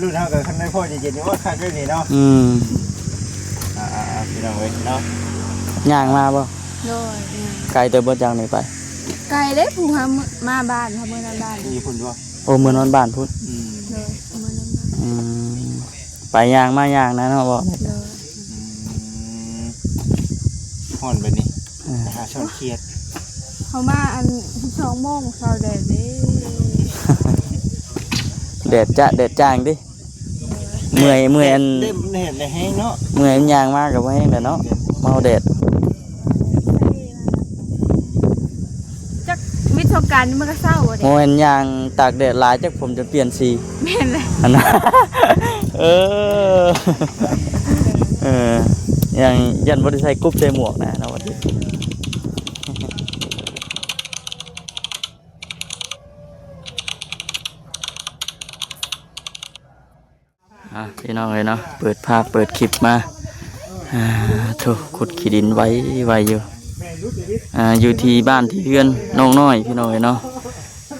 ລຸ້ນເຮົາກໍຄັນໄດ້ພໍ້ເຢັນໆ ນີ້ ໂອ້ ຄັກເດ້ນີ້ເນາະ. ອືມ ອ່າໆໆ ພີ່ນ້ອງເອີຍເນາະ ຍ່າງມາບໍ່? ໂດຍ ໄກເຕີບບໍ່ຈາກນີ້ໄປ? ໄກເດ້ ຜູ້ຫາມາບ້ານ ຫາເມືອນອນບ້ານ ຢູ່ພຸ້ນບໍ່? ໂອ້ ເມືອນອນບ້ານພຸ້ນ. ອືມ ໂດຍ ເມືອນອນບ້ານ. ອືມ ໄປຍ່າງມາຍ່າງນະເນາະ ບໍ່? ໂດຍ. ອືມ ຮ້ອນບາດນີ້ ເອີ ໄປຫາຊ້ອນຂຽດ. ເຮົາມາອັນສິບສອງໂມງ ເຊົາແດດເດ້ ແດດຈະ ແດດຈ້າງຕິ. ເມື່ອຍ ເມື່ອຍອັນ ເຕັມແດດແລ້ວແຮງເນາະ ເມື່ອຍອັນຍ່າງມາກໍບໍ່ແຮງແລ້ວເນາະ ເມົາແດດ. ຈັກວິດສົງການນີ້ມັນກໍເຊົາບໍ່ແດດ. ໂອ້ຍ ຍ່າງຕາກແດດຫຼາຍ ຈັກຜົມຈົນປ່ຽນສີ. ແມ່ນແຫຼະ ອັນນັ້ນ ເອີ ເອີ ຢ້ານ ຢ້ານບໍ່ໄດ້ໃສ່ກຸບໃສ່ໝວກນະເນາະ ວ່າຕິ. ອ່າ ພີ່ນ້ອງເອີຍເນາະ ເປີດພາບເປີດຄລິບມາ ອ່າ ໂທ້ ຂຸດຂີ້ດິນໄວໆຢູ່ ອ່າ ຢູ່ທີ່ບ້ານທີ່ເຮືອນນ້ອງນ້ອຍ ພີ່ນ້ອງເອີຍເນາະ.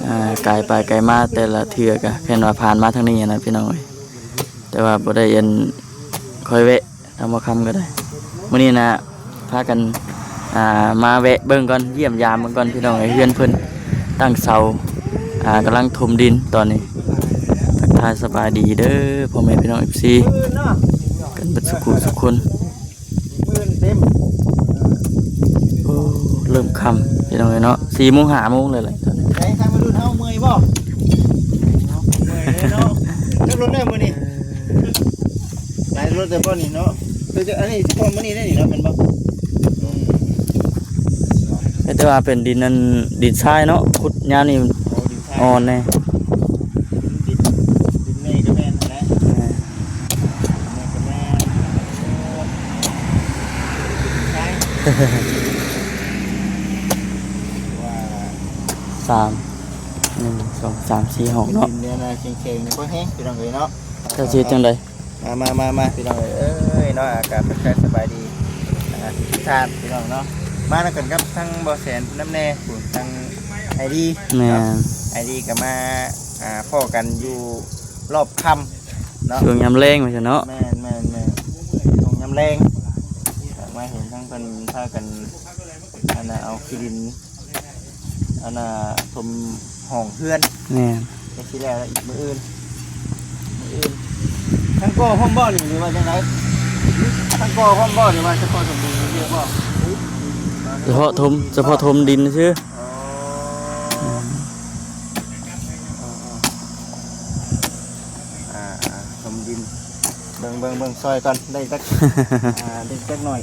ອ່າ ກາຍໄປກາຍມາແຕ່ລະເທື່ອກະແມ່ນວ່າຜ່ານມາທາງນີ້ນະ ພີ່ນ້ອງເອີຍ ແຕ່ວ່າບໍ່ໄດ້ອັນ ຄ່ອຍແວະ ທາງບໍ່ຄຳກໍໄດ້. ມື້ນີ້ນະ ພາກັນ ອ່າ ມາແວະເບິ່ງກ່ອນ ຢ້ຽມຢາມເບິ່ງກ່ອນ ພີ່ນ້ອງເອີຍ ເຮືອນເພິ່ນຕັ້ງເສົາ ອ່າ ກຳລັງຖົມດິນຕອນນີ້. ທັກທາຍສະບາຍດີເດີ ພໍ່ແມ່ພີ່ນ້ອງ ເອັຟຊີ ກັນເບິດສຸຂູສຸຄົນ. ໂອ້ ເລີ່ມຄ່ຳ ພີ່ນ້ອງເອີຍເນາະ ສີ່ໂມງ ຫ້າໂມງແລ້ວແຫຼະ. ໄດ້ທາງມາດູເຮົາເມື່ອຍບໍ່? ເມື່ອຍເລີຍເນາະ ຈັກລົດແລ້ວມື້ນີ້? ຫຼາຍລົດແຕ່ບໍ່ນີ້ເນາະ ຄືຈະ ອັນນີ້ສະເພາະມື້ນີ້ໄດ້ນີ້ເນາະ ແມ່ນບໍ່? ອືມ ແຕ່ວ່າເປັນດິນນັ້ນ ດິນຊາຍເນາະ ຂຸດຍາມນີ້ ໂອ້ ດິນຊາຍ ອ່ອນແດ່ ດິນ ດິນນີ້ກໍແມ່ນຫັ້ນແຫຼະ ແມ່ນ ນີ້ກໍແມ່ນ ໂອ້ ດິນຊາຍ ວ່າ ສາມ ໜຶ່ງ ສອງ ສາມ ສີ່ ຫ້ອງເນາະ ດິນນີ້ນະ ແຂງໆ ນີ້ພໍແຮງ ພີ່ນ້ອງເອີຍເນາະ. ເຈົ້າຊິເຮັດຈັ່ງໃດ? ມາ ມາ ມາ ມາ ພີ່ນ້ອງເອີຍເນາະ ອາກາດທັກທາຍສະບາຍດີ ອ່າ ທຸກທ່ານ ພີ່ນ້ອງເນາະ ມານຳກັນກັບທັງບໍ່ແສນນຳແດ່ ຜູ້ທັງໄອດີ ແມ່ນເນາະ ໄອດີກໍມາ ອ່າ ພໍ້ກັນຢູ່ລອບຄ່ຳເນາະ ຊ່ວງຍາມແລງວ່າຊັ້ນເນາະ ແມ່ນໆໆ ຊ່ວງຍາມແລງ ມາເຫັນທັງເພິ່ນພາກັນ ອັນນ່າ ເອົາຂີ້ດິນ ອັນນ່າ ຖົມຫ້ອງເຮືອນ ແມ່ນ ແຕ່ຊິແລ້ວອີກມື້ອື່ນ ມື້ອື່ນ ທັງກໍ່ພ້ອມບໍ່ນີ້ ຫຼືວ່າຈັ່ງໃດ? ທັງກໍ່ພ້ອມບໍ່ ຫຼືວ່າສະເພາະຖົມດິນຊື່ໆບໍ່? ສະເພາະຖົມ ສະເພາະຖົມດິນຊື່. ອໍ ອືມ ອ່າໆ ຖົມດິນ ເບິ່ງ ເບິ່ງ ເບິ່ງ ຊ່ອຍກ່ອນ ໄດ້ຈັກ ອ່າ ໄດ້ຈັກໜ່ອຍ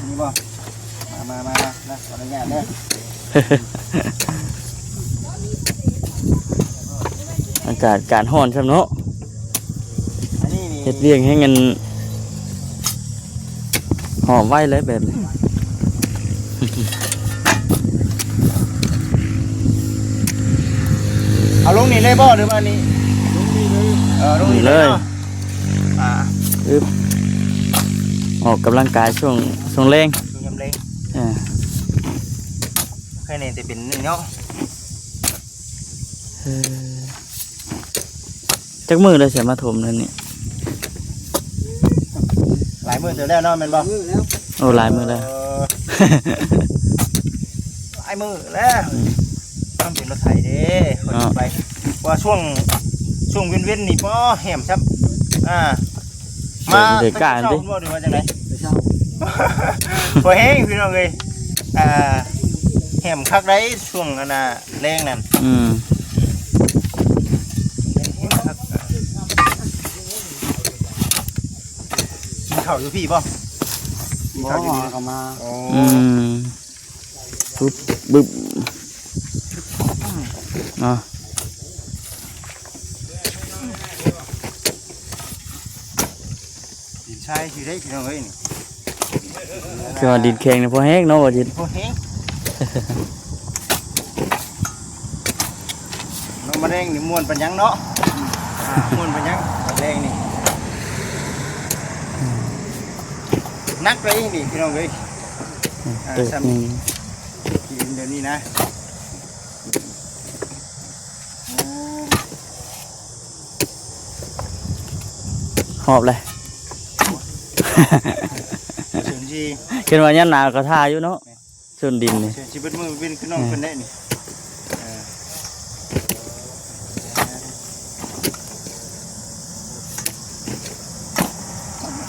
ມີບໍ່? ມາ ມາ ມາ ມາ ນະ ຂໍອະນຸຍາດເດີ ອາກາດ ອາກາດຮ້ອນຊ້ຳເນາະ ອັນນີ້ນີ້ ເຮັດວຽກແຮງ ອັນ ຫອມໄວເລີຍແບບນີ້ ເອົາລົງນີ້ເລີຍບໍ່ ຫຼືວ່ານີ້? ລົງນີ້ເລີຍ ເອີ ລົງນີ້ເລີຍ ນີ້ເລີຍເນາະ ອ່າ ອຶບ ອອກກຳລັງກາຍຊ່ວງ ຊ່ວງແລງ ຊ່ວງຍາມແລງ ອ່າ ແຄ່ນີ້ແຕ່ເປັນນີ້ເນາະ ເອີ ຈັກມື້ແລ້ວຊິມາຖົມນັ້ນນີ້? ຫຼາຍມື້ເຕີບແລ້ວເນາະ ແມ່ນບໍ່? ໂອ້ ຫຼາຍມື້ແລ້ວ ເອີ ຫຼາຍມື້ແລ້ວ ອືມ ຕ້ອງເປັນລົດໄຖເດ້ ເນາະ ໄປ ວ່າຊ່ວງ ຊ່ວງເວັນໆ ນີ້ ບໍ່ແຫ້ມຊ້ຳ ອ່າ ມາແຕ່ເຊົ້າບໍ່ ຫຼືວ່າຈັ່ງໃດ? ແຕ່ເຊົ້າ ບໍ່ແຫ້ງ ພີ່ນ້ອງເອີຍ ອ່າ ແຫ້ມຄັກໃດ໋ ຊ່ວງອັນນ່າ ແລງນັ້ນ ອືມ ກິນເຂົ້າຢູ່ພີ້ບໍ່? ກິນເຂົ້າຢູ່ນີ້ ບໍ່ ເຂົ້າມາ ໂອ້ ອືມ ປຶບ ບຶບ ອ່າ ດິນຊາຍຊິໄດ້ ພີ່ນ້ອງເອີຍ ນີ້ ຄືວ່າດິນແຂງນີ້ພໍແຮງເນາະ ບໍ່ຈິດ ພໍແຮງ ນ້ອງມະແລງນີ້ມ່ວນປານຫຍັງເນາະ ອ່າ ມ່ວນປານຫຍັງ ມະແລງນີ້ ໜັກເລີຍນີ້ ພີ່ນ້ອງເອີຍ ອ່າ ເຕີບ ຊ້ຳນີ້ ກິນແບບນີ້ນະ ໂອ້ ໂອ້ ຫອບເລີຍ ເຊີນຊິ ເຫັນວ່າຍາມໜາວກໍທ່າຢູ່ເນາະ ເຊີນດິນນີ້ ເຊີນຊິເບິດມື້ເປັນຄືນ້ອງເພິ່ນແດ່ນີ້ ເອີ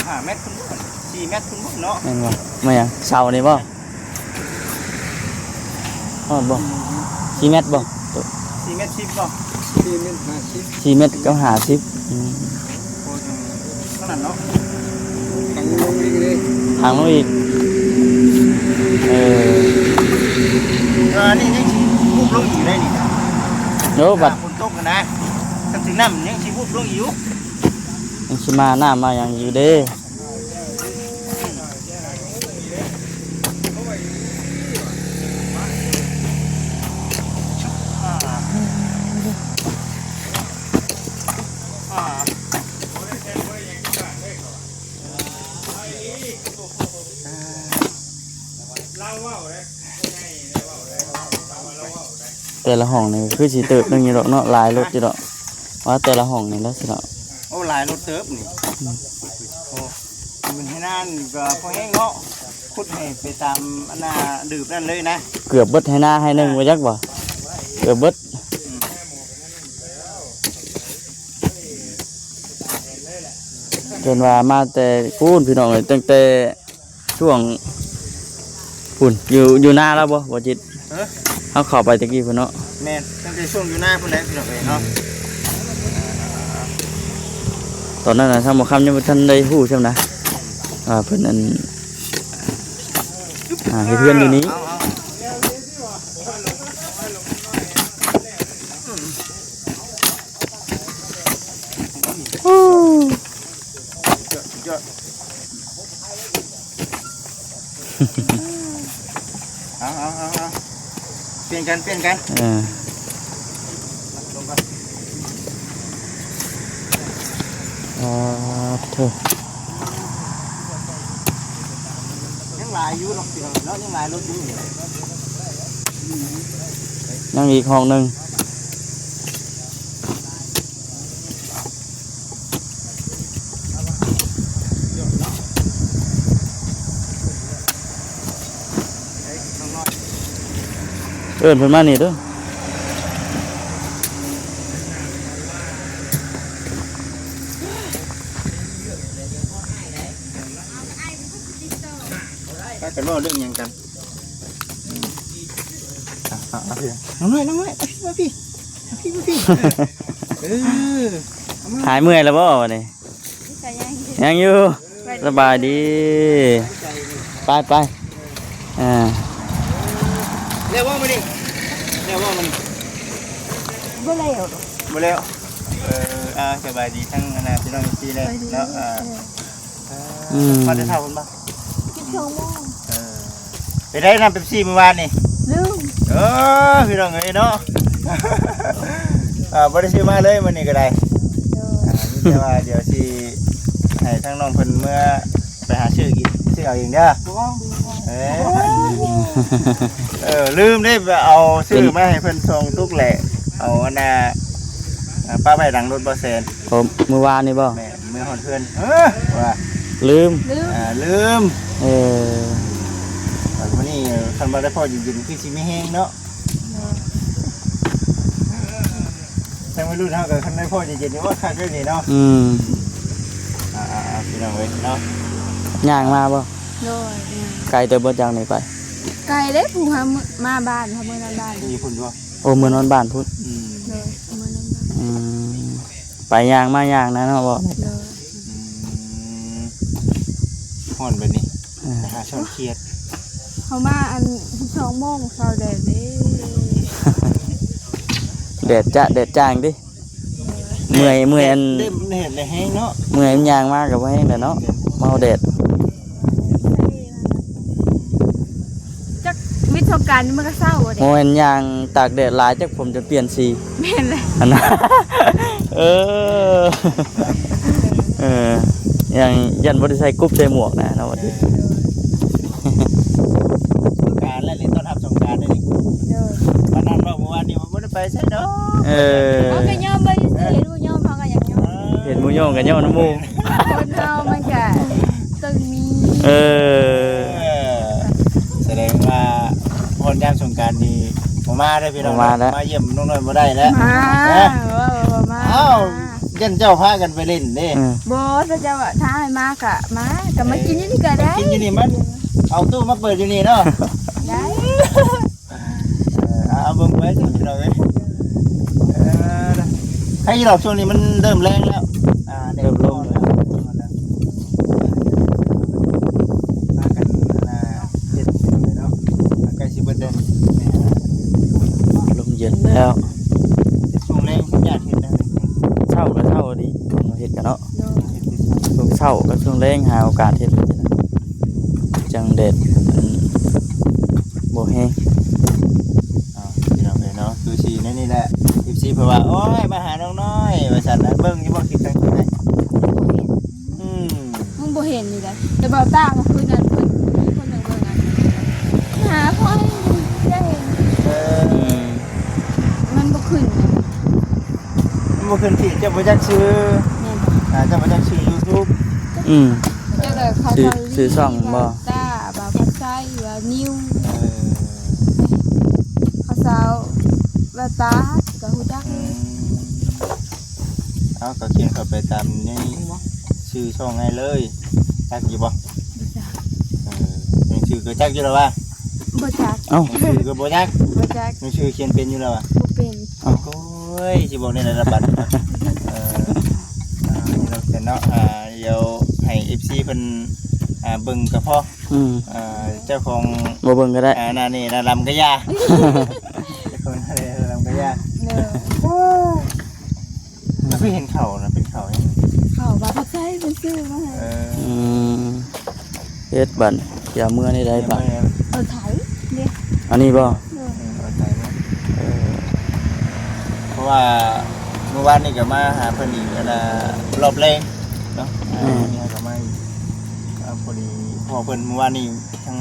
ຫ້າແມັດພຸ້ນບໍ່ ສີ່ແມັດພຸ້ນບໍ່ເນາະ ແມ່ນບໍ່? ແມ່ນຫຍັງ ເສົານີ້ບໍ່? ຮອດບໍ່? ສີ່ແມັດບໍ່? ສີ່ແມັດສິບບໍ່? ສີ່ແມັດຫ້າສິບ ສີ່ແມັດກັບຫ້າສິບ ອືມ ໂອ້ ຂະໜາດເນາະ ທາງລົງອີກເດ້ ທາງລົງອີກ ເອີ ເອີ ອັນນີ້ຍັງຊິວຸບລົງອີກໄດ້ນີ້ນະ ໂອ້ ບັດຝົນຕົກນະ ຄັນຖືກນ້ຳຍັງຊິວຸບລົງອີກຢູ່ ຍັງຊິມານ້ຳມາຫຍັງຢູ່ເດ້. ແຕ່ລະຫ້ອງນີ້ຄືຊິເຕີບໜຶ່ງຢູ່ດອກເນາະ ຫຼາຍລົດຢູ່ດອກ ວ່າແຕ່ລະຫ້ອງນີ້ລະຊິເນາະ ໂອ້ ຫຼາຍລົດເຕີບນີ້ ອືມ ໂອ້ ມັນໃຫ້ນານກໍພໍແຮງເນາະ ຂຸດໃຫ້ໄປຕາມອັນນ່າ ດືບນັ້ນເລີຍນະ ເກືອບເບິດໄຮ່ນາໄຮ່ໜຶ່ງ ເອີ ບໍ່ຈັກບໍ່ ເກືອບເບິດ ອືມ ເພິ່ນວ່າມາແຕ່ພຸ້ນ ພີ່ນ້ອງເອີຍ ຕັ້ງແຕ່ ຊ່ວງພຸ້ນ ຢູ່ ຢູ່ນາລາວບໍ່ ບໍ່ຈິດ? ເອີ ເຮົາເຂົ້າໄປຕະກີ້ພຸ້ນເນາະ ແມ່ນ ຕັ້ງແຕ່ຊ່ວງຢູ່ນາພຸ້ນແຫຼະ ພີ່ນ້ອງເອີຍເນາະ ຕອນນັ້ນນະ ທາງໝໍຄຳຍັງບໍ່ທັນໄດ້ຮູ້ຊ້ຳນະ ວ່າເພິ່ນອັນ ອ່າ ເຮັດເຮືອນຢູ່ນີ້ ເອົາ ເອົາ ເອົາ ສຸດຍອດ ສຸດຍອດ ເອົາ ເອົາ ເອົາ ເອົາ ປ່ຽນກັນ ປ່ຽນກັນ ເອີ ລົງກ່ອນ ອ່າ ໂທ້ ຍັງຫຼາຍຢູ່ດອກ ພີ່ນ້ອງເນາະ ຍັງຫຼາຍລົດຢູ່ ຍັງອີກຫ້ອງໜຶ່ງ. ເອີ້ນເພິ່ນມານີ້ເດີ້ ພາກັນເວົ້າເລື່ອງຫຍັງກັນ? ອືມ ອ່ະ ອ່ະ ອ່ະ ພີ່ ນ້ອງນ້ອຍ ນ້ອງນ້ອຍ ມາພີ່ ມາພີ່ ມາພີ່ ມາພີ່ ເອີ ຫາຍເມື່ອຍແລ້ວບໍ່ບັດນີ້? ຍັງຢູ່ ສະບາຍດີ ໄປ ໄປ ອ່າ ແລ້ວບໍ່ມື້ນີ້? ແລ້ວບໍ່ມື້ນີ້? ບໍ່ແລ້ວ ບໍ່ແລ້ວ ເອີ ອ່າ ສະບາຍດີທັງອັນນ່າ ພີ່ນ້ອງເອັຟຊີແລ້ວເນາະ ອ່າ ເອີ ອືມ ມາແຕ່ເຊົ້າພຸ້ນບໍ່? ສິບສອງໂມງ ເອີ ໄປໄດ້ນ້ຳເປັບຊີມື້ວານນີ້? ລືມ ເອີ ພີ່ນ້ອງເອີຍເນາະ ເອີ ບໍ່ໄດ້ຊື້ມາເລີຍມື້ນີ້ກໍໄດ້ ໂດຍ ອ່າ ມີແຕ່ວ່າດຽວຊິໃຫ້ທາງນ້ອງເພິ່ນເມືອໄປຫາຊື້ກິນ ຊື້ເອົາເອງເດີ ບໍ່ ບໍ່ ເອີ ເອີ ລືມເດ້ ເອົາຊື້ມາໃຫ້ເພິ່ນສອງຕຸກແຫຼະ ເອົາອັນນ່າ ອ່າ ປະໄວ້ຫຼັງລົດບໍ່ແຊນ ໂອ້ ມື້ວານນີ້ບໍ່? ແມ່ນ ເມືອຮອດເຮືອນ ເອີ ວ່າລືມ ລືມ ອ່າ ລືມ ເອີ ບາດມື້ນີ້ຄັນວ່າໄດ້ພໍ້ເຢັນໆ ຄືຊິມີແຮງເນາະ ໂດຍ ທາງໄວລຸ້ນເຮົາກໍຄັນໄດ້ພໍ້ເຢັນໆ ໂອ້ ຄັກເດ້ນີ້ເນາະ ອືມ ອ່າໆ ພີ່ນ້ອງເອີຍເນາະ ຍ່າງມາບໍ່? ໂດຍ ຍ່າງ ໄກເຕີບບໍ່ຈາກນີ້ໄປ? ໄກເດ້ ຜູ້ຫາມາບ້ານ ເຮົາເມືອນອນບ້ານ ຢູ່ພຸ້ນບໍ່? ໂອ້ ເມືອນອນບ້ານພຸ້ນ ອືມ ໂດຍ ເມືອນອນບ້ານ ອືມ ໄປຍ່າງມາຍ່າງນະເນາະ ເວົ້າ ໂດຍ ອືມ ຮ້ອນບັດນີ້ ອ່າ ໄປຫາຊ່ອນຄຽດ ເຮົາມາອັນສິບສອງໂມງ ເຊົ້າແດດເດ້ ແດດຈະ ແດດຈ້າງຕິ ເມື່ອຍ ເມື່ອຍອັນ ເດ້ ເຫັນແລ້ວແຮງເນາະ ເມື່ອຍຍ່າງມາກໍບໍ່ແຮງແລ້ວເນາະ ເມົາແດດ. ຈັກວິດສົງການນີ້ມັນກໍເຊົາບໍ່ໄດ້ ໂອ້ຍ ຍ່າງຕາກແດດຫຼາຍ ຈັກຜົມຈົນປ່ຽນສີ ແມ່ນແຫຼະ ອັນນັ້ນ ເອີ ເອີ ຍັງຢ້ານບໍ່ໄດ້ໃສ່ກຸບໃສ່ໝວກນະເນາະ ວ່າຕິ ສົງການແລ້ວນີ້ ຕ້ອນຮັບສົງການແລ້ວນີ້ ໂດຍ ປານນັ້ນເວົ້າມື້ວານນີ້ວ່າບໍ່ໄດ້ໄປໃສດອກ ເອີ ເຮົາກໍຍອມບໍ່ໄດ້ຊື້ ເຫັນໝູ່ຍອມ ເອີ ເຫັນໝູ່ຍອມກໍຍອມນຳໝູ່. ເອີ ເອີ ສະແດງວ່າຮອດຍາມສົງການນີ້ບໍ່ມາເດີ້ພີ່ນ້ອງ ບໍ່ມາແລ້ວ ມາຢ້ຽມນ້ອງນ້ອຍບໍ່ໄດ້ແລ້ວ ມາ ເອີ ເວົ້າວ່າມາ ເອົ້າ ຢ້ານເຈົ້າພາກັນໄປຫຼິ້ນເດ້ ເອີ ບໍ່ ຖ້າເຈົ້າຖ້າໃຫ້ມາກະມາ ກະມາກິນຢູ່ນີ້ກະໄດ້ ກິນຢູ່ນີ້ ມັນເອົາຕູ້ມາເປີດຢູ່ນີ້ເນາະ ໄດ້ ເອີ ເອົາເບິ່ງໄວ້ ພີ່ນ້ອງເອີຍ ເອີ ໃຫ້ດອກ ຊ່ວງນີ້ມັນເລີ່ມແລງແລ້ວ ອ່າ ແດດ ເລີ່ມລົງແລ້ວ ພາກັນ ອັນນ່າ ເຮັດເນາະ ໃກ້ຊິເບິດເດືອນ ລົມເຢັນແລ້ວ ເຮັດຊ່ວງແລງ ຍາກເຮັດນະ ເຊົ້າກະເຊົ້າດີ ເຮັດກະເນາະ ໂດຍ ເຮັດແຕ່ເຊົ້າ ຊ່ວງເຊົ້າກັບຊ່ວງແລງ ຫາໂອກາດເຮັດ ຈັ່ງແດດ ອັນ ບໍ່ແຮງ ເອົາ ພີ່ນ້ອງເອີຍເນາະ ຄືຊິໃນນີ້ແຫຼະ ເອັຟຊີ ເພິ່ນວ່າ ໂອ້ຍ ມາຫານ້ອງນ້ອຍ ວ່າຊັ້ນນະ ເບິ່ງຢູ່ບໍ່ ຄລິບທາງໃນ ອືມ ມັນບໍ່ເຫັນນີ້ແຫຼະ ແຕ່ບ່າວຕາເມື່ອຄືນນັ້ນ ເພິ່ນມີຄົນໜຶ່ງເບິ່ງອັນ ຫາຂ້ອຍໄດ້ເຫັນ ເອີ ອືມ ມັນບໍ່ຂຶ້ນນະ ມັນບໍ່ຂຶ້ນທີ່ ເຈົ້າບໍ່ຈັກຊື່ ແມ່ນບໍ່ ອ່າ ເຈົ້າບໍ່ຈັກຊື່ຢູທູບ ອືມ ເຈົ້າກະເຂົ້າ ຊື່ ຊື່ຊ່ອງບໍ່ ຕາ ບ່າວພັດໄຊ ວ່ານິວ ເອີ ເຂົາເຈົ້າວ່າຕາ ກະຮູ້ຈັກ ອືມ ເອົາ ກະຂຽນເຂົ້າໄປຕາມໃນຊື່ຊ່ອງໃຫ້ເລີຍ ຈັກຢູ່ບໍ່ ບໍ່ຈັກ ເອີ ໜັງສືກະຈັກຢູ່ແລ້ວວ່າ ບໍ່ຈັກ ເອົ້າ ໜັງສືກະບໍ່ຈັກ ບໍ່ຈັກ ໜັງສືຂຽນເປັນຢູ່ແລ້ວວ່າ ບໍ່ເປັນ ເອົ້າ ໂອ້ຍ ຊິບອກແນວໃດລະບັດ ເອີ ອ່າ ນີ້ເນາະ ເນາະ ອ່າ ດຽວໃຫ້ເອັຟຊີເພິ່ນ ອ່າ ເບິ່ງກະພໍ ອືມ ອ່າ ເຈົ້າຂອງ ບໍ່ເບິ່ງກະໄດ້ ອ່າ ໜ້ານີ້ໜ້າດຳກະຢ່າ ເຈົ້າຂອງໜ້າດຳກະຢ່າ ໂດຍ ແລ້ວຄືເຫັນເຂົ້ານະ ເປັນເຂົ້າຫຍັງ ເຂົ້າວ່າພັດໄຊເພິ່ນຊື້ມາໃຫ້ ເອີ ອືມ ເຮັດບັດ ຊິເອົາເມືອນີ້ໄດ້ບັດ ເອົາໄຖເດ້ ອັນນີ້ບໍ່ ເອີ ເອີ ເອົາໄຖມາ ເອີ ເພາະວ່າມື້ວານນີ້ກະມາຫາເພິ່ນອີກ ອັນນ່າ ລອບແລງເນາະ ອືມ ມື້ນີ້ເຮົາກະມາອີກ ເອີ ພໍດີ ເພາະວ່າເພິ່ນມື້ວານນີ້ທາງ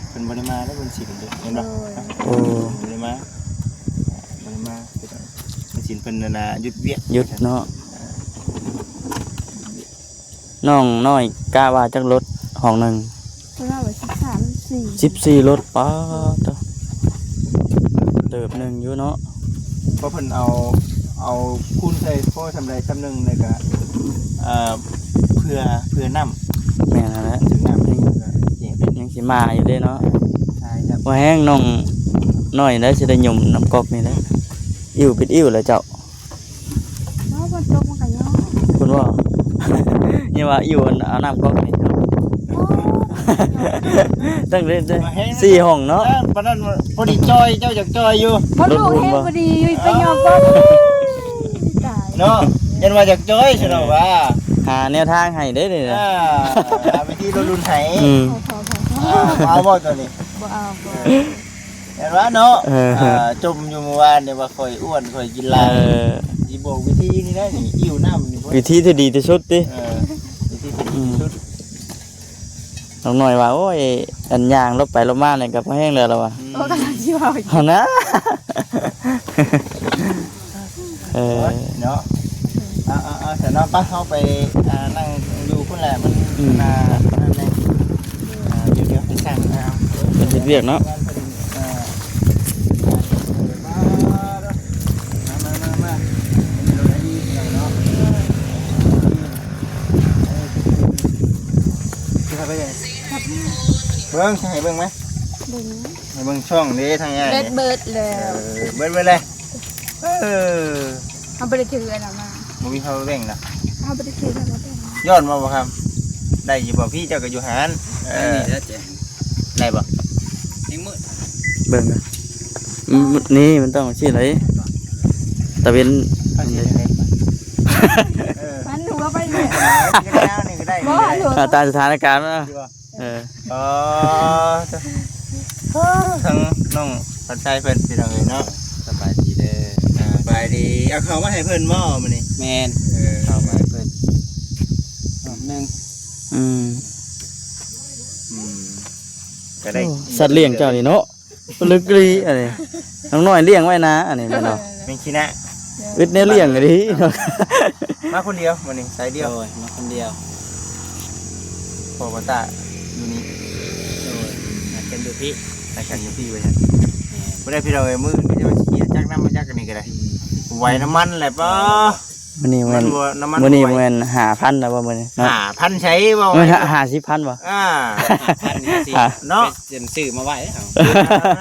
ເພິ່ນບໍ່ໄດ້ມາເດ້ ເພິ່ນສິນເດ້ ເຫັນບໍ່ ໂດຍ ໂອ້ ເພິ່ນບໍ່ໄດ້ມາ ບໍ່ໄດ້ມາ ເພິ່ນສິນເພິ່ນ ອັນນ່າ ຢຸດວຽກ ຢຸດເນາະ ອ່າ ນ້ອງນ້ອຍກະວ່າຈັກລົດຫ້ອງໜຶ່ງ ເພິ່ນວ່າສິບສາມ ສິບສີ່ ສິບສີ່ລົດ ປາດໂທ້ ເຕີບໜຶ່ງຢູ່ເນາະ ເພາະເພິ່ນເອົາ ເອົາຄູນໃສ່ພໍສ່ຳໃດສ່ຳໜຶ່ງ ແລ້ວກະ ເອີ ເພື່ອ ເພື່ອນ້ຳ ແມ່ນຫັ້ນແຫຼະ ເພື່ອນ້ຳ ຍັງຊິມາຢູ່ເດ້ເນາະ ໃຊ່ ບໍ່ແຮງ ນ້ອງນ້ອຍໄດ້ຊິໄດ້ຍົມນ້ຳກອກນີ້ແຫຼະ ອິ້ວເປັນອິ້ວແລ້ວເຈົ້າ ບໍ່ ຝົນຕົກມັນກະຍ້ອນ ພຸ້ນບໍ່ ຍັງວ່າອິ້ວ ເອົານ້ຳກອກນີ້ ໂອ້ ຕັ້ງແຕ່ສີ່ຫ້ອງເນາະ ເອີ ປານນັ້ນພໍດີຈ່ອຍ ເຈົ້າຢາກຈ່ອຍຢູ່ ບໍ່ ລູກເຫັນພໍດີຢູ່ ໄປຍ້ອນກອກ ຕາຍ ເນາະ ຢ້ານວ່າຢາກຈ່ອຍຊັ້ນເນາະ ເອີ ວ່າ ຫາແນວທາງໃຫ້ເດ້ນີ້ນະ ອ່າ ຫາວິທີຫຼຸດຮຸ່ນໃຫ້ ອືມ ເອົາບໍ່ໂຕນີ້ ບໍ່ເອົາ ບໍ່ເອົາ ແມ່ນວ່າເນາະ ເອີ ອ່າ ຈົ່ມຢູ່ມື້ວານນີ້ວ່າຂ້ອຍອ້ວນ ຂ້ອຍກິນຫຼາຍ ເອີ ຊິບອກວິທີນີ້ແຫຼະນີ້ ອິ້ວນ້ຳນີ້ ວິທີທີ່ດີທີ່ສຸດຕິ ເອີ ວິທີທີ່ດີທີ່ສຸດ ອືມ ນ້ອງນ້ອຍວ່າ ໂອ້ຍ ອັນຍ່າງລົບໄປລົບມານີ້ກະພໍແຮງແລ້ວລະວ່າ ອືມ ໂອ້ ກຳລັງຊິເວົ້າຢູ່ຫັ້ນນະ ເອີ ເນາະ ເອົາ ເອົາ ເອົາ ຊັ້ນເນາະ ໄປ ເຮົາໄປ ອ່າ ນັ່ງຢູ່ພຸ້ນແຫຼະ ມັນ ອືມ ອ່າ ນັ້ນແຫຼະ ອ່າ ດຽວ ດຽວໄປສັ່ງ ເອົາ ເພິ່ນເຮັດວຽກເນາະ ເອີ ມາ ມາ ມາ ມາ ເນາະ ເບິ່ງ ໃຫ້ເບິ່ງໄໝ ເບິ່ງ ໃຫ້ເບິ່ງຊ່ອງເດ້ ທາງອ້າຍ ແບັດເບິດແລ້ວ ເອີ ເບິດ ເບິດແລ້ວ ເອີ ເຮົາບໍ່ໄດ້ຖືອັນນັ້ນມາ ບໍ່ມີ power bank ນະ ເຮົາບໍ່ໄດ້ຖື power bank ຍ້ອນມາບໍ່ຄຳ ໄດ້ຢູ່ບໍ່? ພີ່ເຈົ້າກະຢູ່ຫັ້ນ ເອີ ໄດ້ບໍ່? ເບິ່ງນະ ອືມ ນີ້ມັນຕ້ອງຊີ້ໃດ ຕາເວັນ ເອີ ຫັນຫົວໄປເລີຍ ຕາມສະຖານະການ ເອີ ອໍ ທັງນ້ອງພັດໄຊເພິ່ນ ພີ່ນ້ອງເອີຍເນາະ ສະບາຍດີເດີ ອ່າ ສະບາຍດີ ເອົາເຂົ້າມາໃຫ້ເພິ່ນບໍ່ມື້ນີ້? ແມ່ນ ເອີ ເຂົ້າມາໃຫ້ເພິ່ນ ໜຶ່ງ ອືມ ອືມ ກະໄດ້ ໂອ້ ສັດລ້ຽງເຈົ້ານີ້ເນາະ ລຶກອີ່ຫຼີອັນນີ້ ນ້ອງນ້ອຍລ້ຽງໄວ້ນາ ອັນນີ້ແມ່ນບໍ່? ແມ່ນຂີ້ໜ້າ ອຶດແນວລ້ຽງອີ່ຫຼີ ມາຄົນດຽວມື້ນີ້ ສາຍດຽວ ໂດຍ ມາຄົນດຽວ ພໍ່ບໍ່ຕາ ຢູ່ນີ້ ໂດຍ ນັດກັນຢູ່ພີ້ ນັດກັນຢູ່ພີ້ວ່າຊັ້ນ. ແມ່ນ ບໍ່ໄດ້ພີ່ນ້ອງເອີຍ ມື້ນີ້ວ່າຊິຂີ່ຈັກນຳ ມາຈັກອັນນີ້ກໍໄດ້ ອືມ ໄຫວນຳມັນແຫຼະປ້າ. ມື້ນີ້ແມ່ນ ມື້ນີ້ແມ່ນຫ້າພັນແລ້ວບໍ່ມື້ນີ້ເນາະ? ຫ້າພັນໃສເວົ້າ ເອີ ຫ້າສິບພັນບໍ່? ອ່າ ຫ້າສິບພັນເນາະ ເປັນຊື້ມາໄວ້ເຮົາ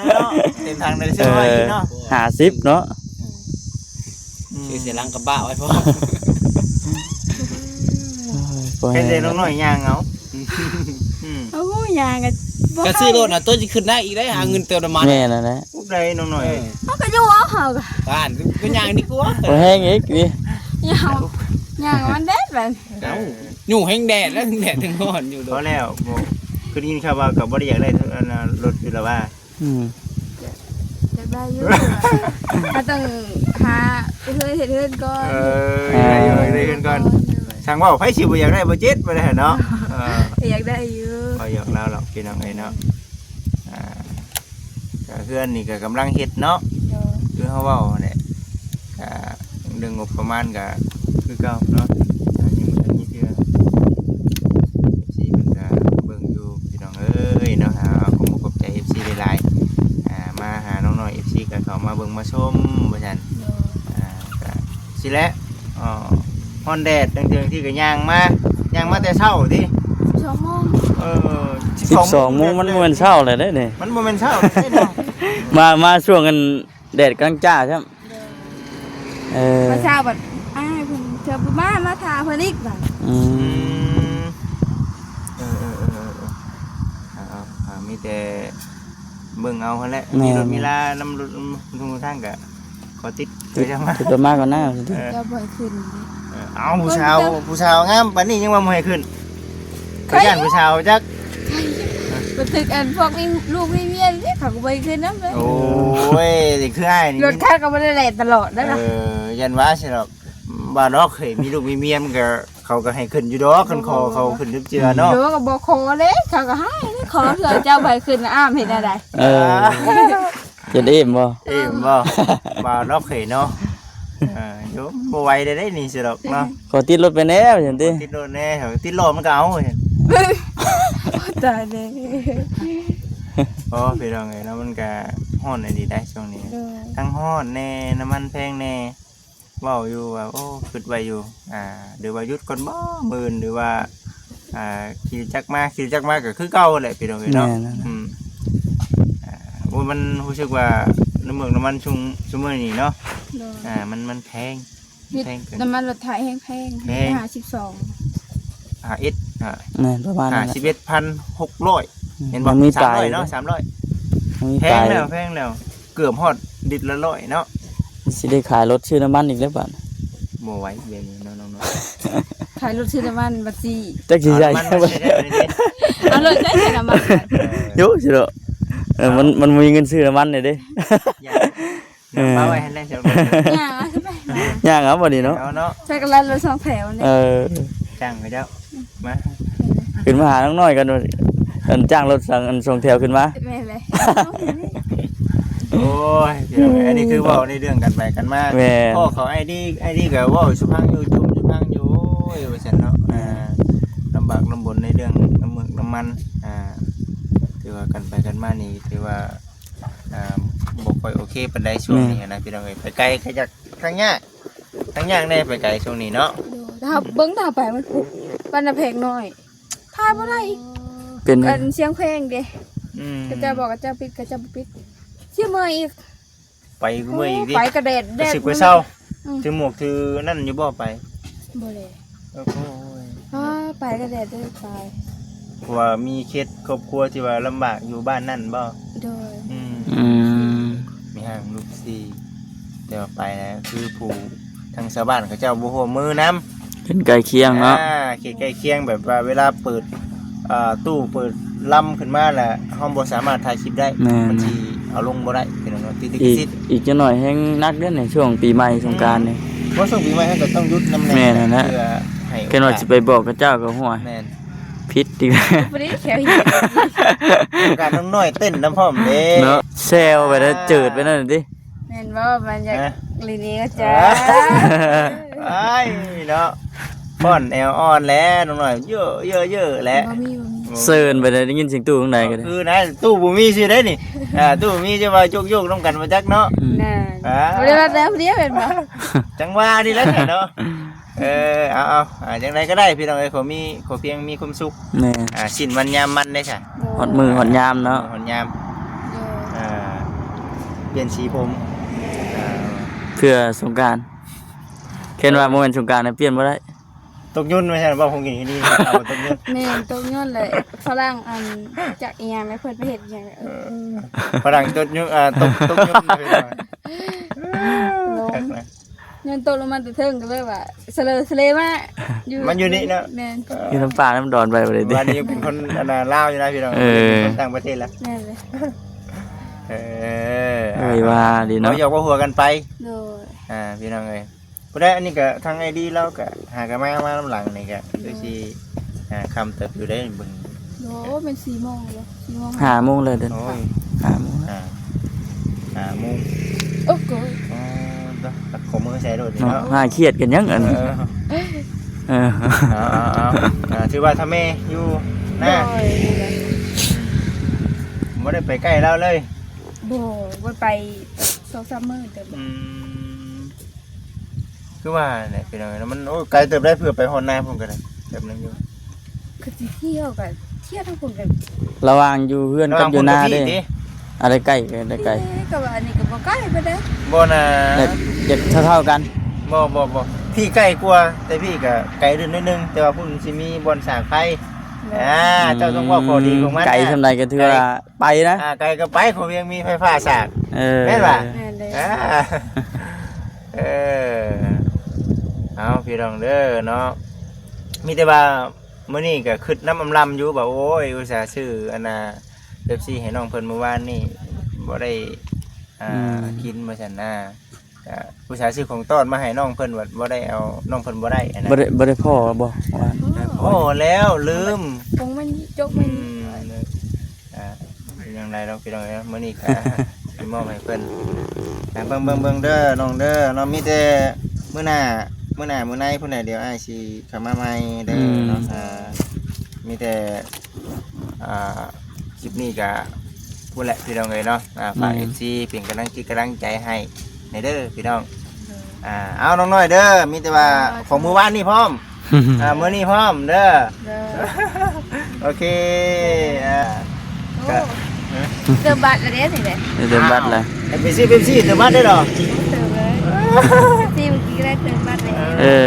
ເນາະ ເປັນທາງໄດ້ຊື້ມາໄວ້ເນາະ ເອີ ຫ້າສິບເນາະ. ອືມ ຊື້ໃສ່ຫຼັງກະບະໄວ້ພ້ອມ. ໂອ້ຍ ເຫັນແຕ່ນ້ອງນ້ອຍຍ່າງເອົາ. ອືມ ໂອ້ຍ ຍ່າງກໍບໍ່ ກໍຊື້ໂລດນະ ໂຕຊິຂຶ້ນໄດ້ອີກໄດ໋ ຫາເງິນເຕີມນ້ຳມັນ. ແມ່ນແຫຼະ ອຸບໃດນ້ອງນ້ອຍ ເອີ ເຮົາກໍຢູ່ເອົາ ເຮົາກໍ ບ້ານກໍຍ່າງດີກວ່າ ບໍ່ແຮງອີກນີ້ ຍ່າງ ຍ່າງມັນແດດບັດ ເອົ້າ ຢູ່ແຮງແດດແລ້ວ ແດດທັງຮ້ອນຢູ່ໂລດ. ພໍແລ້ວ ບໍ່ ຄືໄດ້ຍິນຂ່າວວ່າກໍບໍ່ໄດ້ຢາກໄດ້ ອັນ ລົດຢູ່ລະວ່າ. ອືມ ຢາກໄດ້ຢູ່ ເຮົາຕ້ອງຫາເຮືອນ ເຮັດເຮືອນກ່ອນ. ເອີ ຢາກໄດ້ຢູ່ ເຮັດເຮືອນກ່ອນ. ຊ່າງເວົ້າ ໃຜຊິບໍ່ຢາກໄດ້ບໍ່ເຈັດ ບໍ່ໄດ້ເນາະ. ເອີ ຢາກໄດ້ຢູ່ ເວົ້າຢອກລາວດອກພີ່ນ້ອງເອີຍເນາະ. ອ່າ ກະເຮືອນນີ້ກະກຳລັງເຮັດເນາະ ໂດຍ ຄືເຮົາເວົ້າຫັ້ນແຫຼະ ກະເລື່ອງງົບປະມານກະຄືເກົ່າເນາະ ກະຍັງບໍ່ທັນມີເທື່ອ. ເອັຟຊີເພິ່ນກະເບິ່ງຢູ່ ພີ່ນ້ອງເອີຍເນາະ. ອ່າ ຂອບອົກຂອບໃຈເອັຟຊີຫຼາຍໆ ອ່າ ມາຫານ້ອງນ້ອຍ ເອັຟຊີກໍເຂົ້າມາເບິ່ງມາຊົມວ່າຊັ້ນ. ໂດຍ ອ່າ ກະຊີ້ແຫຼະ ເອີ ຮ້ອນແດດ ເທິງໆ ທີ່ກໍຍ່າງມາ ຍ່າງມາແຕ່ເຊົ້າຕິ ສິບສອງໂມງ. ເອີ ສິບສອງໂມງ ມັນບໍ່ແມ່ນເຊົ້າແລ້ວເດ້ນີ້ ມັນບໍ່ແມ່ນເຊົ້າເດ້ເນາະ. ມາ ມາຊ່ວງອັນແດດກຳລັງຈ້າຊ້ຳ. ໂດຍ ເອີ ມາເຊົ້າບັດອ້າຍເພິ່ນເທື່ອບໍ່ມາ ມາຖ້າເພິ່ນອີກບັດ. ອືມ ອືມ ເອີໆໆໆ ເອົາໆ ມີແຕ່ເບິ່ງເອົາຫັ້ນແຫຼະ. ແມ່ນ ມີລົດມີລານຳລົດນຳທຸກທາງກະຂໍຕິດ ຄືຈະມາ ຄືຈະມາກ່ອນນະ. ເອີ ເຈົ້າບໍ່ໃຫ້ຂຶ້ນ ເອີ ເອົາ ຜູ້ສາວ ຜູ້ສາວງາມປານນີ້ຍັງວ່າບໍ່ໃຫ້ຂຶ້ນ ຂ້ອຍຢ້ານຜູ້ສາວຈັກ ບັນທຶກອັນພວກມີລູກມີເມຍນີ້ ເຂົາກໍບໍ່ໃຫ້ຂຶ້ນນຳເລີຍ. ໂອ້ຍ ນີ້ຄືອ້າຍນີ້ ລົດຂ້າກໍບໍ່ໄດ້ແລ່ນຕະຫຼອດນະ. ເອີ ຢ້ານວ່າຊິດອກ ວ່າດອກເຄີຍມີລູກມີເມຍ ມັນກໍ ເຂົາກໍໃຫ້ຂຶ້ນຢູ່ດອກ ຄັນຂໍເຂົາຂຶ້ນຈັກເທື່ອເນາະ. ໂດ ກໍບໍ່ຂໍເດ້ ເຂົາກໍໃຫ້ເດ້ ຂໍເທື່ອເຈົ້າໃຜຂຶ້ນອ້າມເຮັດແນວໃດ. ເອີ ຈົນເອມບໍ່? ເອມບໍ່? ວ່າດອກເຄີຍເນາະ. ເອີ ໂຍມ ບໍ່ໄຫວໄດ້ເດ້ນີ້ຊິດອກເນາະ. ຂໍຕິດລົດໄປແດ່ວ່າຊັ້ນຕິ ຕິດລົດແດ່ ຕິດລໍ້ມັນກໍເອົາວ່າຊັ້ນ. ຕາຍແລ້ວ. ໂອ້ ພີ່ນ້ອງເອີຍເນາະ ມັນກໍຮ້ອນອີ່ຫຼີໄດ໋ຊ່ວງນີ້ ໂດຍ ທັງຮ້ອນແດ່ ນ້ຳມັນແພງແດ່. ເວົ້າຢູ່ວ່າ ໂອ້ ຄິດໄວ້ຢູ່ ອ່າ ຫຼືວ່າຢຸດກ່ອນບໍ່ມື້ອື່ນ ຫຼືວ່າ ອ່າ ຂີ່ຈັກມາ ຂີ່ຈັກມາກໍຄືເກົ່າແຫຼະ ພີ່ນ້ອງເອີຍເນາະ. ແມ່ນແລ້ວ ອືມ ອ່າ ໂອ້ ມັນຮູ້ສຶກວ່ານ້ຳເມືອກນ້ຳມັນຊຸມ ຊຸມມື້ນີ້ເນາະ ໂດຍ ອ່າ ມັນ ມັນແພງ ແພງເກີນ ນ້ຳມັນລົດໄຖແຮງແພງ ແພງ ຫ້າສິບສອງ ຫ້າເອັດ ອ່າ ແມ່ນ ປະມານນັ້ນແຫຼະ ຫ້າສິບເອັດພັນຫົກຮ້ອຍ ອືມ ເຫັນບໍ່? ມັນມີປາຍ ສາມຮ້ອຍເນາະ ສາມຮ້ອຍ ມັນມີປາຍ ແພງແລ້ວ ແພງແລ້ວ. ເກືອບຮອດລິດລະຮ້ອຍເນາະ. ຊິໄດ້ຂາຍລົດຊື້ນ້ຳມັນອີກແລ້ວບາດນີ້. ບໍ່ໄຫວແບບນີ້ເນາະນ້ອງໆ. ຂາຍລົດຊື້ນ້ຳມັນບັດຊິ ຈັກຊິໃຊ້ ເອົານ້ຳມັນມາໃຊ້ໄດ້ເດ. ເອົາລົດໃຊ້ໃຊ້ນ້ຳມັນ ເອີ ໂຍຊິເນາະ. ເອີ ມັນ ມັນບໍ່ມີເງິນຊື້ນ້ຳມັນເດ້. ເອີ ເອົາໄວ້ຫັ້ນແຫຼະ ຍ່າງເອົາ ຍ່າງເອົາບັດນີ້ເນາະ. ເອົາເນາະ ໃສ່ກັນລັດລົດສອງແຖວນີ້. ເອີ ຈ້າງເຂົາເຈົ້າ ມາ ຂຶ້ນມາຫານ້ອງນ້ອຍກ່ອນ ອັນຈ້າງລົດສອງ ອັນສອງແຖວຂຶ້ນມາ. ແມ່ນແຫຼະ. ໂອ້ຍ ພີ່ນ້ອງເອີຍ ອັນນີ້ຄືເວົ້າໃນເລື່ອງກັນໄປກັນມາ. ແມ່ນ ພໍ່ເຂົາອ້າຍດີ ອ້າຍດີກໍເວົ້າສູ່ຟັງຢູ່ ຈົ່ມສູ່ຟັງຢູ່ ໂອ້ຍ ວ່າຊັ້ນເນາະ. ອ່າ ລຳບາກລຳບົນໃນເລື່ອງນ້ຳເມືອກນ້ຳມັນ ອ່າ ຖືວ່າກັນໄປກັນມານີ້ ຖືວ່າ ອ່າ ບໍ່ຄ່ອຍໂອເຄປານໃດຊ່ວງນີ້ ແມ່ນ ຫັ້ນນະ ພີ່ນ້ອງເອີຍ. ໄປໄກກໍຢາກ ທັງຍາກ ທັງຍາກແດ່ ໄປໄກຊ່ວງນີ້ເນາະ. ໂດຍ ຖ້າເບິ່ງ ຖ້າໄປມັນພຸບ ບ້ານນາແພກນ້ອຍ ພາບໍ່ໄດ້. ເປັນ ອັນຊຽງແຂວງເດ້. ອືມ ເຂົາເຈົ້າບອກ ເຂົາເຈົ້າປິດ ເຂົາເຈົ້າບໍ່ປິດ. ຊຽງເມືອງອີກ ໄປກໍເມື່ອຍອີກຕິ ໄປກໍແດດ ແດດ ຖືກໄປເຊົາ. ອືມ ຖືໝວກຖືນັ້ນຢູ່ບໍ່ໄປ? ບໍ່ແລ້ວ. ໂອ້ຍ ອ້າ ໄປກໍແດດເດີ ໄປ ເພາະວ່າມີເຂດຄອບຄົວທີ່ວ່າລຳບາກຢູ່ບ້ານນັ້ນບໍ່? ໂດຍ ອືມ ອືມ ມີຮ່າງລູກສີ່ ແຕ່ວ່າໄປແລ້ວ ຄືຜູ້ ທາງຊາວບ້ານເຂົາເຈົ້າບໍ່ຮ່ວມມືນຳ. ເປັນໃກ້ຄຽງເນາະ ອ່າ ເຂດໃກ້ຄຽງ ແບບວ່າເວລາເປີດ ອ່າ ຕູ້ເປີດລຳຂຶ້ນມາແລ້ວ ເຮົາບໍ່ສາມາດຖ່າຍຄລິບໄດ້. ແມ່ນ ມັນຊິເອົາລົງບໍ່ໄດ້ ພີ່ນ້ອງເນາະ ຕິດລິຂະສິດ. ອີກ ອີກຈັກໜ້ອຍແຮງໜັກເດ້ໃນຊ່ວງປີໃໝ່ ອືມ ສົງການນີ້. ບໍ່ ຊ່ວງປີໃໝ່ເຮົາກໍຕ້ອງຢຸດນຳແດ່. ແມ່ນຫັ້ນແຫຼະ ເພື່ອໃຫ້ໂອກາດ ແຄ່ວ່າຊິໄປບອກເຂົາເຈົ້າກໍ ຫ້ວຍ ແມ່ນ ຜິດອີກແລ້ວ. ບໍ່ໄດ້ແຊວອີກ ໂອກາດນ້ອງນ້ອຍເຕັ້ນນຳພ້ອມເດ້ເນາະ. ແຊວໄປແລ້ວ ອ່າ ເຈີດໄປນັ້ນຕິ. ແມ່ນບໍ່? ມັນຢາກ ຮະ ລີເນຍຈ້າ. ເອີຍ ອ້າຍເນາະ ຟ້ອນແອວອ່ອນແຫຼະ ນ້ອງນ້ອຍ ເຢີໆໆແຫຼະ. ບໍ່ມີ ບໍ່ມີ ເຊີນໄປໄດ້ ໄດ້ຍິນສຽງຕູ້ທາງໃດກໍໄດ້ ຄືນະ ຕູ້ບໍ່ມີຊື່ໄດ໋ນີ້ ອ່າ ຕູ້ມີຈະວ່າໂຍກໆນຳກັນບໍ່ຈັກເນາະ ອືມ ແມ່ນ ອ່າ ບໍ່ໄດ້ວ່າແຕ່ຜູ້ດຽວແມ່ນບໍ່ ຈັ່ງວ່ານີ້ແຫຼະເນາະ ເອີ ເອົາໆ ອ່າ ຈັ່ງໃດກໍໄດ້ພີ່ນ້ອງເອີຍ ຂໍມີ ຂໍພຽງມີຄວາມສຸກ ແມ່ນ ອ່າ ຊິ້ນວັນຍາມມັນເດ້ຊະ ໂດຍ ຮອດມື້ຮອດຍາມເນາະ ຮອດຍາມ ໂດຍ ອ່າ ປ່ຽນສີຜົມ ອ່າ ເພື່ອສົງການ ແມ່ນ ຄັນວ່າບໍ່ແມ່ນສົງການນະປ່ຽນບໍ່ໄດ້ ຕົກຍົນວ່າຊັ້ນ ເວົ້າຄົງກິນທີ່ນີ້ ຕົກຍົນ ແມ່ນ ຕົກຍົນແຫຼະ ຝຣັ່ງອັນ ຈັກອີ່ຫຍັງແຫຼະ ເພິ່ນໄປເຮັດອີ່ຫຍັງ ເອີ ຝຣັ່ງຕົກຍົນ ອ່າ ຕົກ ຕົກຍົນ ລົງ ຍ້ອນຕົກລົງມາແຕ່ເທິງກໍເລີຍວ່າສະເຫຼີສະເຫຼມາຢູ່ ມາຢູ່ນີ້ເນາະ ແມ່ນ ຢູ່ນຳປ່ານຳດອນໄປບໍ່ໄດ້ຕິ ວ່ານີ້ເປັນຄົນອັນນ່າລາວຢູ່ນະພີ່ນ້ອງ ເອີ ເປັນຄົນຕ່າງປະເທດລະ ແມ່ນເລີຍ ເອີ ເອີຍ ວ່າດີເນາະ ເວົ້າຫຍອກເວົ້າຫົວກັນໄປ ໂດຍ ອ່າ ພີ່ນ້ອງເອີຍ ຜູ້ໃດ ອັນນີ້ກໍທາງອ້າຍດີລາວກໍຫາກໍມາ ມານຳຫຼັງນີ້ກໍຄືຊິ ອ່າ ຄ່ຳເຕີບຢູ່ໄດ໋ເບິ່ງ ໂອ້ ແມ່ນສີ່ໂມງແລ້ວ ສີ່ໂມງ ຫ້າໂມງແລ້ວເດີ ໂອ້ຍ ຫ້າໂມງ ອ່າ ຫ້າໂມງ ໂອ້ໂກ ອໍ ເນາະ ຕັດຂໍ້ມືໃສ່ໂລດນີ້ເນາະ ເນາະ ຫາຄຽດກັນຫຍັງອັນ ເອີ ເອີ ເອົາໆໆ ອ່າ ຖືວ່າຖ້າແມ່ຢູ່ນະ ໂດຍ ບໍ່ໄດ້ໄປໃກ້ລາວເລີຍ ບໍ່ ບໍ່ໄປສອງສາມມື້ເຕີບ ອືມ ຄືວ່າແຫຼະພີ່ນ້ອງເອີຍ ມັນ ໂອ້ ໄກເຕີບໄດ໋ ເພື່ອໄປຮອດນາພຸ້ນກໍໄດ້ ເຕີບໜຶ່ງຢູ່ ຄືຊິທ່ຽວກໍທ່ຽວທາງພຸ້ນກໍ ລະຫວ່າງຢູ່ເຮືອນກັບຢູ່ນາເດ້ ລະຫວ່າງພຸ້ນກັບພີ້ຕິ ອັນໃດໃກ້ ອັນໃດໄກ ເອີ ກໍວ່າອັນນີ້ກໍບໍ່ໄກປານໃດ ບໍ່ນາ ແບບ ແບບເທົ່າໆກັນ ບໍ່ ບໍ່ ບໍ່ ພີ້ໃກ້ກວ່າ ແຕ່ພີ້ກໍໄກໜ້ອຍໜຶ່ງ ແຕ່ວ່າພຸ້ນຊິມີບ່ອນສາກໄຟ ເນາະ ອ່າ ອືມ ເຈົ້າຕ້ອງເວົ້າຂໍ້ດີຂອງມັນ ໄກສ່ຳໃດກໍຖືວ່າ ໄກ ໄປນະ ອ່າ ໄກກໍໄປ ຂົວວຽງມີໄຟຟ້າສາກ ເອີ ແມ່ນບໍ່ ແມ່ນເດ້ ອ່າ ເອີ ເອົາ ພີ່ນ້ອງເດີເນາະ ມີແຕ່ວ່າມື້ນີ້ກໍຄິດນຳອຳລຳຢູ່ວ່າ ໂອ້ຍ ອຸດສ່າຊື້ອັນນ່າເປັບຊີໃຫ້ນ້ອງເພິ່ນມື້ວານນີ້ ບໍ່ໄດ້ ອ່າ ອືມ ກິນວ່າຊັ້ນນະ ກະອຸດສ່າຊື້ຂອງຕ້ອນມາໃຫ້ນ້ອງເພິ່ນ ບັດບໍ່ໄດ້ເອົາ ນ້ອງເພິ່ນບໍ່ໄດ້ຫັ້ນນະ ບໍ່ໄດ້ ບໍ່ໄດ້ພໍ້ບໍ່ວ່າ ພໍ້ແລ້ວລືມ ຂອງມັນຈົກມັນ ອືມ ອ່າ ເປັນຫຍັງໃດດອກພີ່ນ້ອງເອີຍ ມື້ນີ້ກະຊິມອບໃຫ້ເພິ່ນ ອ່າ ເບິ່ງ ເບິ່ງ ເບິ່ງເດີນ້ອງເດີເນາະ ມີແຕ່ມື້ໜ້າ ມື້ໜ້າມື້ໃນພຸ້ນແຫຼະ ດຽວອ້າຍຊິເຂົ້າມາໃໝ່ເດີເນາະ ອືມ ອ່າ ມີແຕ່ ອ່າ ຄລິບນີ້ກະພຸ້ນແຫຼະພີ່ນ້ອງເອີຍເນາະ ອ່າ ຝາກ ແມ່ນ ເອັຟຊີ ເປັນກຳລັງຈິດກຳລັງໃຈໃຫ້ແດ່ເດີພີ່ນ້ອງ ໂດຍ ອ່າ ເອົານ້ອງນ້ອຍເດີ ມີແຕ່ວ່າ ໂດຍ ຂອງມື້ວານນີ້ພ້ອມ ອ່າ ມື້ນີ້ພ້ອມເດີ ໂດຍ ໂອເຄ ອ່າ ໂອ້ ກະ ເຕີມບັດແລ້ວເດ້ນີ້ເດ້ ເຕີມບັດແລ້ວ ເອີ ໄປຊື້ເປັບຊີເຕີມບັດໄດ້ເນາະ ເຕີມເລີຍ ເປັບຊີມື້ກີ້ກໍໄດ້ເຕີມບັດແລ້ວ ເອີ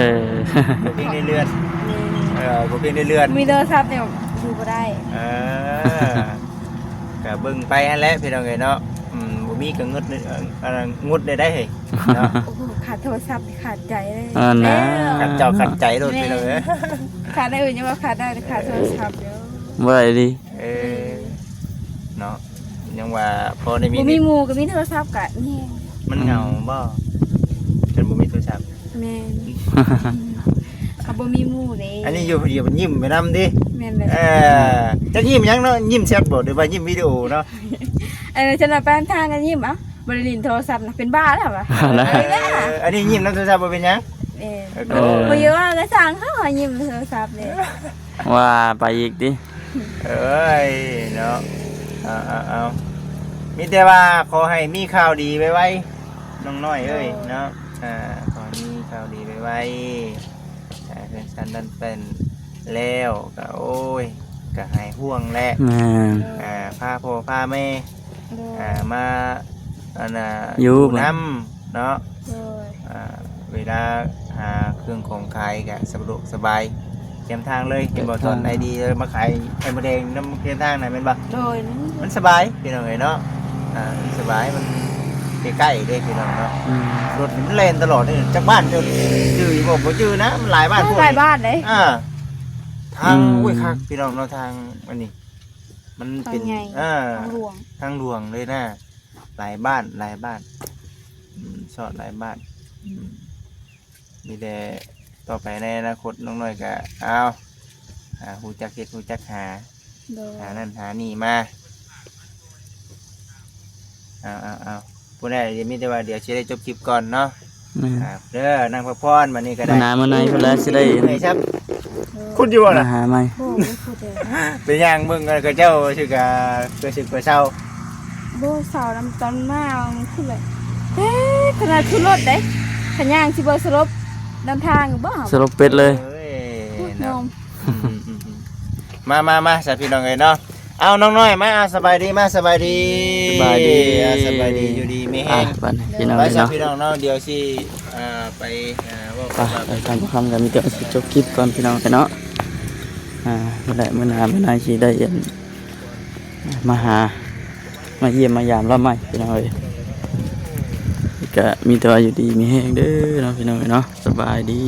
ບໍ່ມີໃນເລືອດ ແມ່ນ ເອີ ບໍ່ມີໃນເລືອດ ມີໂທລະສັບນີ້ ຢູ່ບໍ່ໄດ້ ອ່າ ກະເບິ່ງໄປຫັ້ນແຫຼະພີ່ນ້ອງເອີຍເນາະ ອືມ ບໍ່ມີກະງຶດ ເອີ ງຸດໄດ້ໄດ໋ເຮີ້ຍເນາະ ໂອ້ໂຫ ຂາດໂທລະສັບຂາດໃຈເລີຍ ອັນນະ ແລ້ວ ຂັດເຈົ້າຂັດໃຈໂລດ ແມ່ນ ພີ່ນ້ອງເອີຍ ຂາດແນວອື່ນຍັງວ່າຂາດໄດ້ ແຕ່ຂາດໂທລະສັບຢູ່ ບໍ່ໄດ້ດີ ເອີ ເນາະ ຍັງວ່າພໍໄດ້ມີ ບໍ່ມີໝູ່ກໍມີໂທລະສັບກະແຮງ ມັນເຫງົາ ອືມ ບໍ່ ຄັນບໍ່ມີໂທລະສັບ ແມ່ນ ເຮົາບໍ່ມີໝູ່ເດ້ ອັນນີ້ຢູ່ຜູ້ດຽວເພິ່ນຍິ້ມໄປນຳຕິ ແມ່ນແຫຼະ ເອີ ຈັກຍິ້ມຫຍັງເນາະ ຍິ້ມແຊັດບໍ່ ຫຼືວ່າຍິ້ມວິດີໂອເນາະ ເອີ ຈະໄດ້ໄປນຳທາງກໍຍິ້ມ ເອົ້າ ບໍ່ໄດ້ຫຼິ້ນໂທລະສັບນະ ເປັນບ້າແລ້ວຫວາ ເອີ ອັນນີ້ຍິ້ມນຳໂທລະສັບບໍ່ເປັນຫຍັງ ເອີ ເອີ ບໍ່ຢູ່ວ່າກໍຊ່າງເຮົາ ຍິ້ມໂທລະສັບເດ້ ວ່າໄປອີກຕິ ເອີຍ ເນາະ ເອົາໆໆ ມີແຕ່ວ່າຂໍໃຫ້ມີຂ່າວດີໄວໆ ນ້ອງນ້ອຍເອີຍ ໂດຍ ເນາະ ອ່າ ຂໍໃຫ້ມີຂ່າວດີໄວໆ ອ່າ ເຮືອນຊານດັນແປ້ນແລ້ວກໍ ໂອ້ຍ ກໍຫາຍຫ່ວງແຫຼະ ແມ່ນ ອ່າ ພາພໍ່ພາແມ່ ໂດຍ ອ່າ ມາ ອັນນ່າ ຢູ່ ຢູ່ນຳເນາະ ໂດຍ ອ່າ ເວລາຫາເຄື່ອງຂອງຂາຍກໍສະດວກສະບາຍ ແຄມທາງເລີຍ ເຫັນບໍ່ ຕອນໄອດີມາຂາຍໄຂ່ມົດແດງນຳແຄມທາງນະແມ່ນບໍ່? ໂດຍ ມັນສະບາຍພີ່ນ້ອງເອີຍເນາະ ອ່າ ມັນສະບາຍ ມັນໃກ້ໆເດ້ພີ່ນ້ອງເນາະ ອືມ ລົດນີ້ມັນແລ່ນຕະຫຼອດເດ້ ຈັກບ້ານເຈົ້າຈື່ຢູ່ບໍ່? ບໍ່ຈື່ນະ ມັນຫຼາຍບ້ານ ໂອ້ ພວກນີ້ ຫຼາຍບ້ານເດ້ ອ່າ ທາງ ອືມ ໂອ້ຍ ຄັກພີ່ນ້ອງເນາະ ທາງອັນນີ້ ມັນເປັນ ທາງໃຫຍ່ ອ່າ ທາງຫຼວງ ທາງຫຼວງເລີຍນະ ຫຼາຍບ້ານ ຫຼາຍບ້ານ ອືມ ຊອດຫຼາຍບ້ານ ອືມ ມີແຕ່ຕໍ່ໄປໃນອະນາຄົດນ້ອງນ້ອຍກະ ອ້າວ ອ່າ ຮູ້ຈັກເຮັດ ຮູ້ຈັກຫາ ໂດຍ ຫານັ້ນຫານີ້ມາ ເອົາ ເອົາ ເອົາ ຜູ້ໃດ ມີແຕ່ວ່າດຽວຊິໄດ້ຈົບຄລິບກ່ອນເນາະ ແມ່ນ ອ່າ ເດີ ນັ່ງພັກຜ່ອນ ບັດນີ້ກໍໄດ້ ມື້ໜ້າມື້ໃນພຸ້ນແຫຼະ ຊິໄດ້ ເມື່ອຍຊ້ຳ ຂຸດຢູ່ບໍ່ລະ? ມາຫາໃໝ່ ບໍ່ ບໍ່ຂຸດເລີຍ. ໄປຍ່າງເບິ່ງກັນ ເຂົາເຈົ້າຊິກະ ເພື່ອຊິກະເຊົາ ບໍ່ເຊົານຳ ຕອນມາມັນຂຸດເລີຍ. ເອີ ຂະໜາດຂຶ້ນລົດເດ້ ຂະຍ່າງຊິບໍ່ສະຫຼົບນຳທາງຢູ່ບໍ່? ສະຫຼົບເປັດເລີຍ. ໂອ້ຍ ຂຸດ ເນາະ ຍອມ. ອືມໆໆ ມາໆໆ ຊະ ພີ່ນ້ອງເອີຍເນາະ. ເອົາ ນ້ອງນ້ອຍມາ ເອົາ ສະບາຍດີ ມາ ສະບາຍດີ ສະບາຍດີ ອ່າ ສະບາຍດີ ຢູ່ດີມີແຮງ. ອ່າ ບັດນີ້ພີ່ນ້ອງເອີຍເນາະ ໄປຊະ ພີ່ນ້ອງເນາະ ດຽວຊິ ອ່າ ໄປ ອ່າ ເວົ້າກັນ ອ່າ ໄປທາງຄຳກໍມີແຕ່ຊິຈົບຄລິບກ່ອນພີ່ນ້ອງເອີຍເນາະ. ອ່າ ມື້ໃດມື້ໜ້າ ມື້ໜ້າຊິໄດ້ ອັນ ມາຫາ ມາຢ້ຽມມາຢາມລາວໃໝ່ພີ່ນ້ອງເອີຍ. ກໍມີແຕ່ວ່າຢູ່ດີມີແຮງເດີເນາະ ພີ່ນ້ອງເອີຍເນາະ. ສະບາຍດີ.